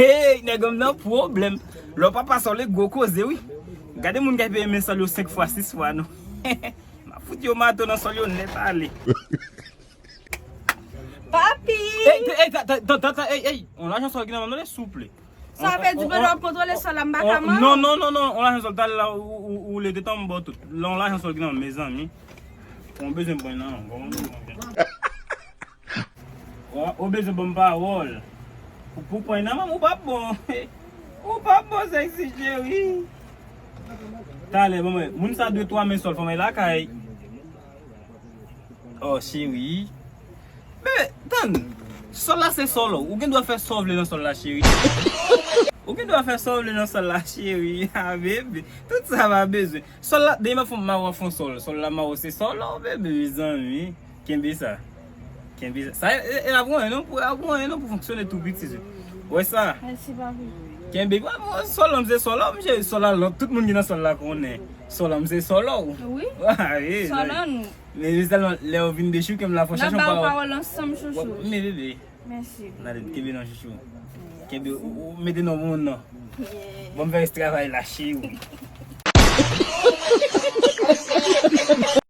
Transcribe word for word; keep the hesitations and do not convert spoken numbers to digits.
Hey, nèg an m nan pwoblèm. Lè w pa pa sòl, e gwo koze, wi. Gade moun k ap peye men sòl yo senk fwa, sis fwa, non. M ap fout yo mato nan sòl yo nèt ale. Papi! Ey, ey, ta, ta, ta, ta, ta, ey, ey, on lajan sòl ki nan men m nan, souple. Sa vle di pandan w ap kontwole sòl la, m pa ka manyen? Non, non, non, non, on lajan sòl, ta la, ou, ou, ou le detan m ba w tout. La, on lajan sòl ki nan men m, mezanmi. On bezwen pran nan, bon. Ou, ou bezwen ban m pawòl. Pou, pou pran nan men m, ou p ap bon. Ou p ap bon, sexy cheri. Talè, bon, mwen, moun sa dwe twa men sòl, fò mwen lakay. Oh, cheri. Bebe, tann. Sòl la se sòl ou. Ou gen dwa fè sa w vle nan sòl la, cheri. Ou gen dwa fè sa w vle nan sòl la, cheri. Ah, bebe. Tout sa pa bezwen. Sòl la, demen fon mawo fon sòl. Sòl la mawo se sòl ou, bebe, mezanmi. Kenbe sa. Kenbe sa. Sa, e, e, ap wanyen non, pou, ap wanyen non pou fonksyone tou piti. Wè sa. Mèsi, papi. Kenbe, wè, wè, sòl la, m se sòl ou, m cheri, sòl la, lòt, tout moun ki nan sòl la konnen. Sòl la, m se sòl ou. Wi. Ah, e, sòl la, nou. Men, men sèlman, lè yo vin dechouke m la, fò chache yon pawòl. N ap ba w pawòl ansanm, chouchou. Men, bebe. Mèsi. N ale, kenbe non, chouchou. Kenbe, ou, ou mete non pou moun nan. Yeah. Bon, m fè rès travay la, cheri.